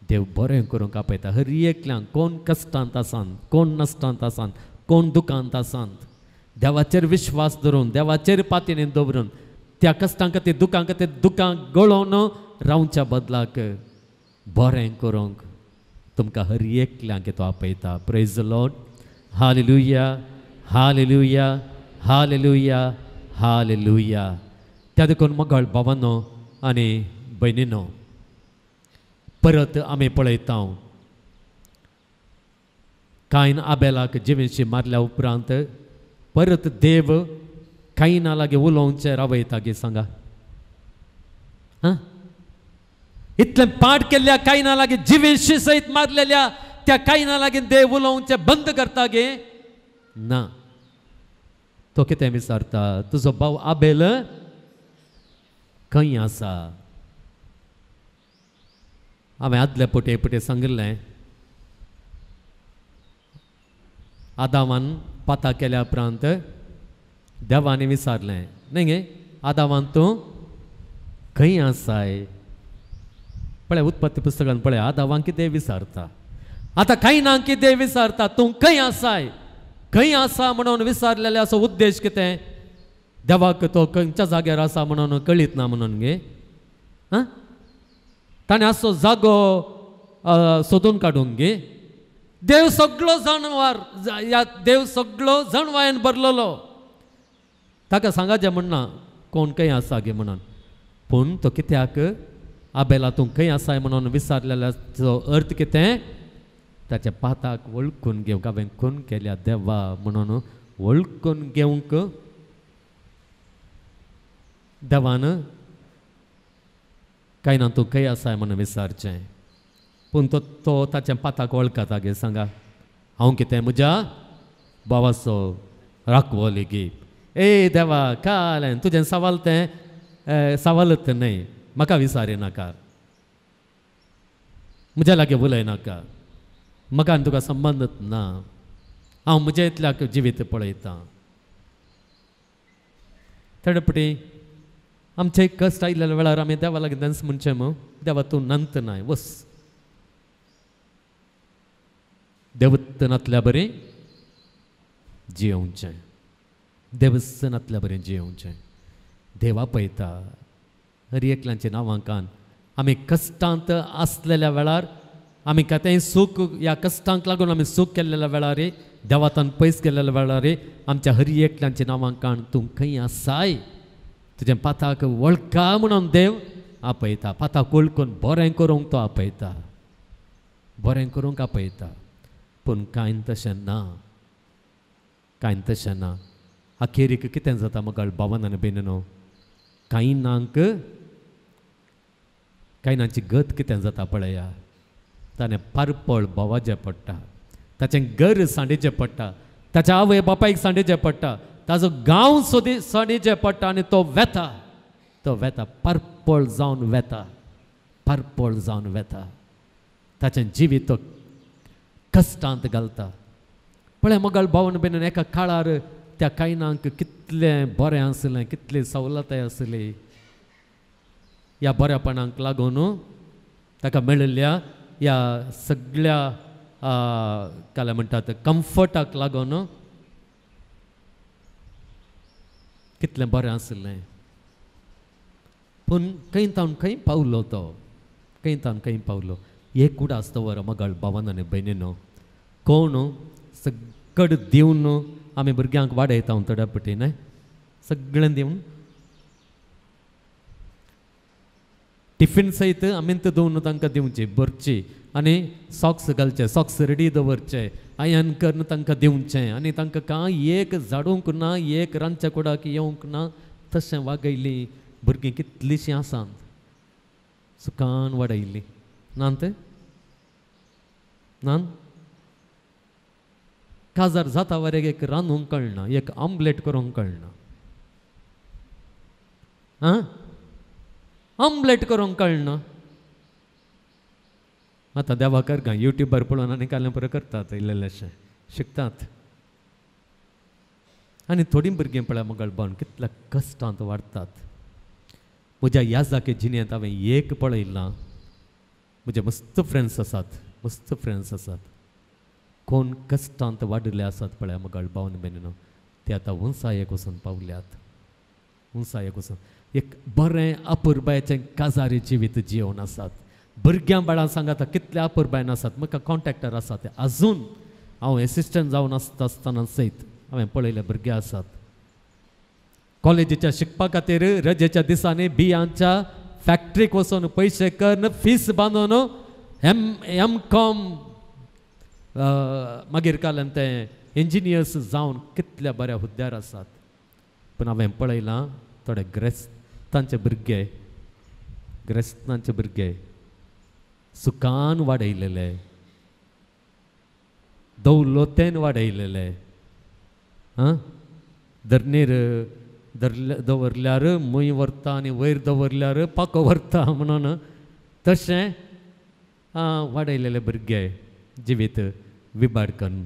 Speaker 2: देव बरें करूंक आपयता. हर एकल्यांक, कोण कश्टांत आसात, कोण नश्टांत आसात, कोण दुखांत आसात, देवाचेर विश्वास धरून, देवाचेर पातयेन दवरून त्या कश्टां खातीर दुखां खातीर दुखां गळोवन रावच्या बदलाक बरें करूंक तुमकां हर एकल्यांक तो आपयता. Praise the Lord. Hallelujah, hallelujah, hallelujah, hallelujah. त्या देखून मगळ भावानो आनी भयणीनो, परत आमी पळयता कायन आबेलाक जिवेशी मारल्या उपरांत परत देव कायना लागीं उलोवचें रावयता गे सांगा. हां, इतलें पाठ केल्ल्या कायना लागीं जिवेशी सयत मारलेल्या त्या कायना लागीं देव उलोवचें बंद करता गे ना. तो कितें विचारता, तुजो भाव आबेल खंय आसा? हांवें आदले पुटे पुटे सांगिल्लें, आदावान पाता केल्या उपरांत देवान विचारलें न्ही गे, आदावान तूं खंय आसाय? पळय उत्पत्ती पुस्तकान पळय, आदावान कितें विचारता. आतां कांय ना कितें विचारता, तूं खंय आसाय, खंय आसा म्हणून विचारलेले असो उद्देश कितें? देवाक तो खंयच्या जाग्यार आसा म्हणून कळीत ना म्हणून गे. आं, ताणें असो जागो सोदून काडूंक गे. देव सगळो जणवार, ह्या देव सगळो जणवायन भरलेलो. ताका सांगाचें म्हणना कोण खंय आसा गे म्हणून. पूण तो कित्याक आबेला तूं खंय आसाय म्हणून विचारलेल्याचो अर्थ कितें? ताच्या पाताक वळखून घेवंक, हांवें खून केल्या देवा म्हणून वळखून घेवंक देवान कांय ना तूं खंय आसाय म्हणून विचारचें. पूण तो तो ताच्या पाताक वळखता गे सांगा, हांव कितें म्हज्या भावाचो राखवो लेगीत. ए देवा काल तुजें सवाल तें सवालत न्हय, म्हाका विचारी नाका, म्हज्या लागीं उलय नाका, म्हाका आनी तुका संबंदच ना, हांव म्हज्या इतल्याक जिवीत पळयतां. थोडे पटी आमचे कश्ट आयिल्ल्या वेळार आमी देवा लागीं तेंच म्हणचें मग, देवा तूं नंत नाय वस, देवत नातल्या बरें जियोवचें, देवस नातल्या बरें जियोवचें. देव आपयता हर एकल्याचें नांवांकान. आमी कश्टांत आसलेल्या वेळार आमी कितेंय सूख, ह्या कश्टांक लागून आमी सूख केल्लेल्या वेळार, देवातान पयस केल्लेल्या वेळार आमच्या हर एकल्याचें नांवांकान तूं खंय आसाय, तुजें पाताक वळखा म्हणून देव आपयता. पाताक वळखून बरें करूंक तो आपयता, बरें करूंक आपयता. पूण कांय तशें ना, कांय तशें ना. अखेरीक कितें जाता मगळ भावान आनी भयणीनो, कांय कांयनांची गत कितें जाता पळया. ताणें पारपळ भावाचें पडटा, ताचें घर सांडीचें पडटा, ताच्या आवय बापायक सांडीचें पडटा, ताजो गांव सोदी सांडीचें पडटा आनी तो वेता, तो वेता पारपळ जावन वेता, पारपळ जावन वेता. ताचें जिवीत तो कश्टांत घालता. पळय मगळ भावन भयणीन, एका काळार त्या कायनांक कितलें बरें आसलें, कितली सवलताय आसली. ह्या बऱ्यापणाक लागून ताका मेळिल्ल्या ह्या सगळ्या काय म्हणटात कम्फर्टाक लागून कितलें बरें आसलें. पूण खंय तावन खंय पावलो तो, खंय तावन खंय पावलो. एक उडास दवर मगळ भावान आनी भयणीनो, कोण सगळ दिवन आमी भुरग्यांक वाडयता थोड्या पटी न्हय, सगळें दिवन टिफिन सयत आमी दिवन तांकां दिवची भरची आनी सॉक्स घालचे, सॉक्स रेडी दवरचे, आयन करून तांकां दिवचें आनी तांकां कांय एक झाडूंक ना, एक रांदच्या कुडाक येवंक ना, तशें वागयलीं भुरगीं कितलींशीं आसात, सुखान वाडयलीं. ना ते ना. काजार जाता वरेक एक रांदूंक कळना, एक आमलेट करूंक कळना, आं आमलेट करूंक कळना. आतां देवा कर युट्यूबार पळोवन आनी काल्यां पुरो करतात, इल्लेशें शिकतात. आनी थोडीं भुरगीं पळय मगळ बावन कितल्या कश्टांत वाडटात. म्हज्या ह्या जागे जिणेंत हांवें एक पळयलां, म्हजे मस्त फ्रेंड्स आसात, मस्त फ्रेंड्स आसात, कोण कश्टांत वाडिल्ले आसात पळय मगळ बावन बेनीनो, ते आतां उंचायेक वचून पावल्यात, उंचायेक वचून एक बरें अपुरबायेचें काजारी जिवीत जिवन आसात. भुरग्यां बाळां सांगाता कितल्या अपुरबायन आसात. म्हाका कॉन्ट्रॅक्टर आसा ते अजून हांव एसिस्टंट जावन आसता आसतना सयत हांवें पळयले भुरगे आसात कॉलेजीच्या शिकपा खातीर रजेच्या दिसांनी बियांच्या फॅक्ट्रीक वचून पयशे करून फीस बांदून एम कॉम मागीर काल्यान ते इंजिनियर्स जावन कितल्या बऱ्या हुद्द्यार आसात. पूण हांवें पळयलां थोडे ग्रेस्तांचे भुरगे, ग्रेस्तांचे भुरगे सुखान वाडयलेले, दौलतेन वाडयलेले, आं धरणीर धरले दवरल्यार मूय व्हरता आनी वयर दवरल्यार पाको व्हरता म्हणून तशें वाडयलेले भुरगे जिवीत विबाड करून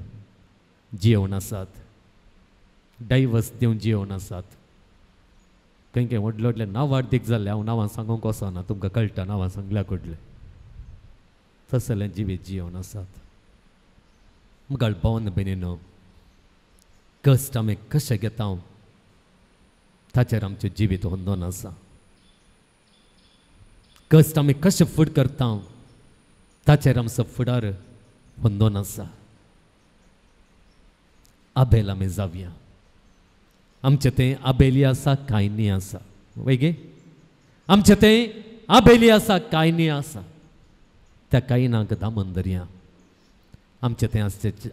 Speaker 2: जियोवन आसात, डायवर्स दिवन जियोवन आसात. खंय खंय व्हडले व्हडले नांवाडदीक जाल्ले, हांव नांवां सांगूंक वचना, तुमकां कळटा नांवां सांगल्या कडले, तसलें जिवीत जियोवन आसात. मुगाळ भावन भयणीनो, कश्ट आमी कशें घेता ताचेर आमचें जिवीत होंदोन आसा. कश्ट आमी कशें फुड करता ताचेर आमचो फुडार होंदोन आसा. आबेल आमी जावया, आमचें तें आबेली आसा कांय आसा, वय गे, आमचें तें आबेली आसा कांय आसा, त्या कायनाक दामन धरया. आमचें तें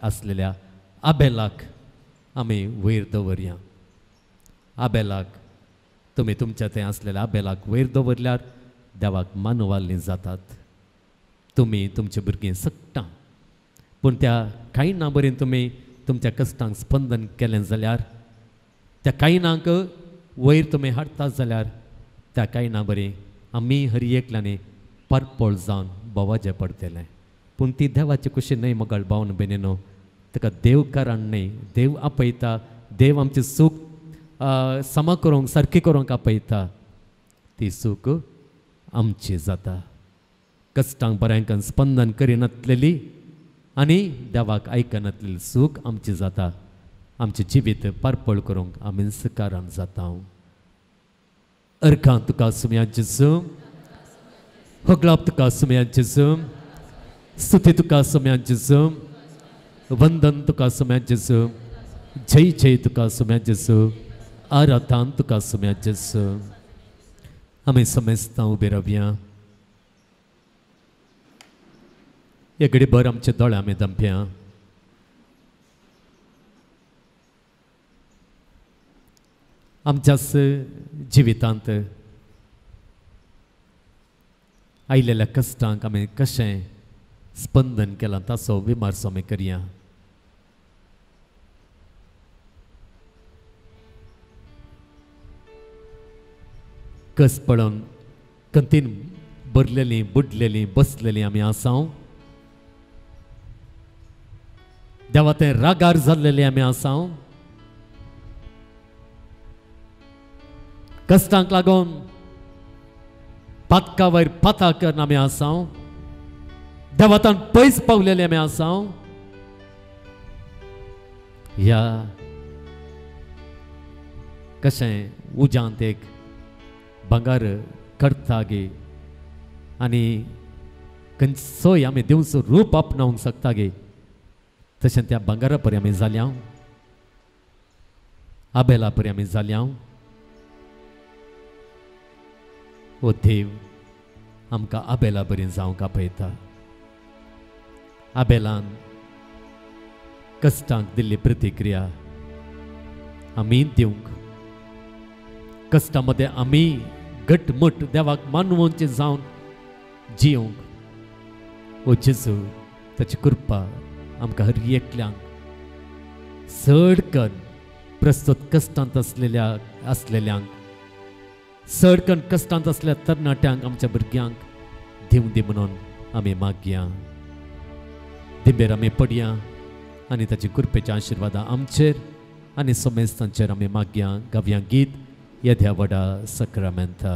Speaker 2: आसलेल्या आबेलाक आमी वयर दवरया. आबेलाक तुमी तुमच्या थंय आसलेल्या आबेलाक वयर दवरल्यार देवाक मानवाल्लीं जातात. तुमी तुमचे भुरगीं सगटां, पूण त्या कायना बरें तुमी तुमच्या कश्टांक स्पंदन केलें जाल्यार, त्या कायनाक वयर तुमी हाडटा जाल्यार, त्या कायना बरें आमी हर एकल्यानी पारपोळ जावन बोवाजें पडटलें. पूण ती देवाची खुशी न्हय मगळ भावन भयणीनो, ताका देव कारण न्हय, देव आपयता, देव आमची सूख समा करूंक सारकी करूंक आपयता, ती सूख आमची जाता. कश्टांक बऱ्यांकान स्पंदन करिनातलेली आनी देवाक आयकनातलेली सूख आमची जाता. आमचें जिवीत पारपोळ करूंक आमीच कारण जाता. अर्घां तुका सुमया जेजू, होगळाप तुका सुमया जेजू, स्तुती तुका सुमया जेजू, वंदन तुका सुमया जेजू, जय जय तुका सुमया जेजू, आराधन तुका सुमया जेजू. आमी समेस्तां उबे रावया, एक घडी भर आमचे दोळे आमी दमप्या. आमच्याच जिवितांत आयिल्ल्या कश्टांक आमी कशें स्पंदन केलां ताचो विमर्सो आमी करया. कस पळोवन कंतीन भरलेलीं बुडलेलीं बसलेलीं आमी आसां, देवा तें रागार जाल्लेलीं आमी आसां, कश्टांक लागून पातका वयर पाता करून आमी आसां, देवातान पयस पावलेले आमी आसां. ह्या कशें उज्यांत एक भांगर करता गे आनी खंयचोय आमी देवचो रूप आपणावंक शकता गे, तशें त्या भांगरा परी आमी जाल्या, आबेला परी आमी जाल्या. ओ देव आमकां आबेला बरी जावंक आपयता. आबेलान कश्टांक दिल्ली प्रतिक्रिया आमी दिवंक, कश्टां मदें आमी घटमूट देवाक मानवोवचें जावन जियोंक. ओ जेजू ताची कृपा आमकां हर एकल्यांक चड कन्न प्रस्तुत कश्टांत आसलेल्यांक, चड कन्न कश्टांत आसल्या तरणाट्यांक, आमच्या भुरग्यांक दिवं दी म्हणून आमी मागया. दिंबेर आमी पडया आनी ताची कृपेच्या आशिर्वादां आमचेर आनी समेस्तांचेर आमी मागया. गावया गीत येद्या व्हडा सक्रामेंता.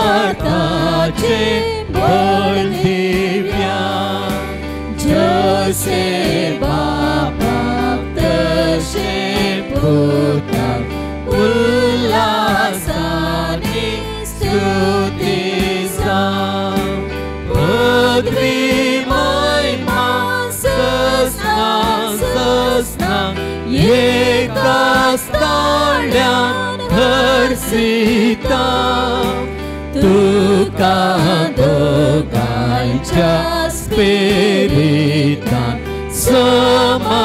Speaker 1: भावार्थाचे बळ दिव्या, जसे बापाक तशे पुताक उल्हासाने स्तुती जावं. पदवी महिमा ससना ससना एकाच ताळ्यान हर्षिता, तुका दोगांच्या स्पिरितान समासमी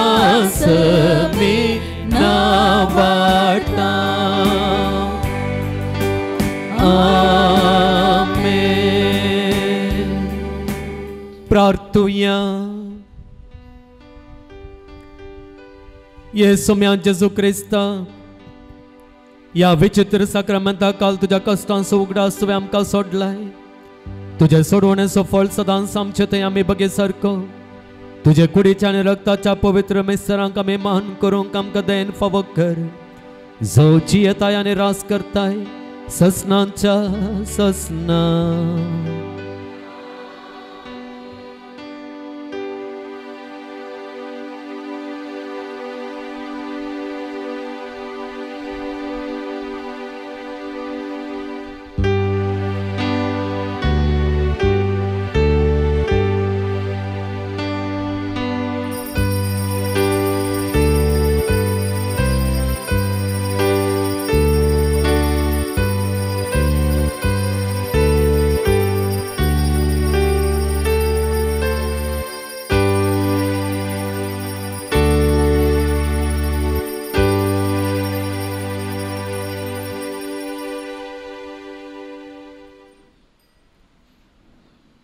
Speaker 1: नावाडता. आमेन.
Speaker 2: प्रार्थुया. ये सोम्या जेजू क्रिस्ता, ह्या विचित्र साक्रामेंता काल तुज्या कश्टांचो उगडास तुवें आमकां सोडलाय. तुजे सोडवणेचो फळ सदांच आमचे थंय आमी बगे सारको तुजे कुडीच्या आनी रक्ताच्या पवित्र मिस्तरांक आमी मान करूंक आमकां दयेन फावो कर. जो जियेताय आनी रास करताय ससनाच्या ससना.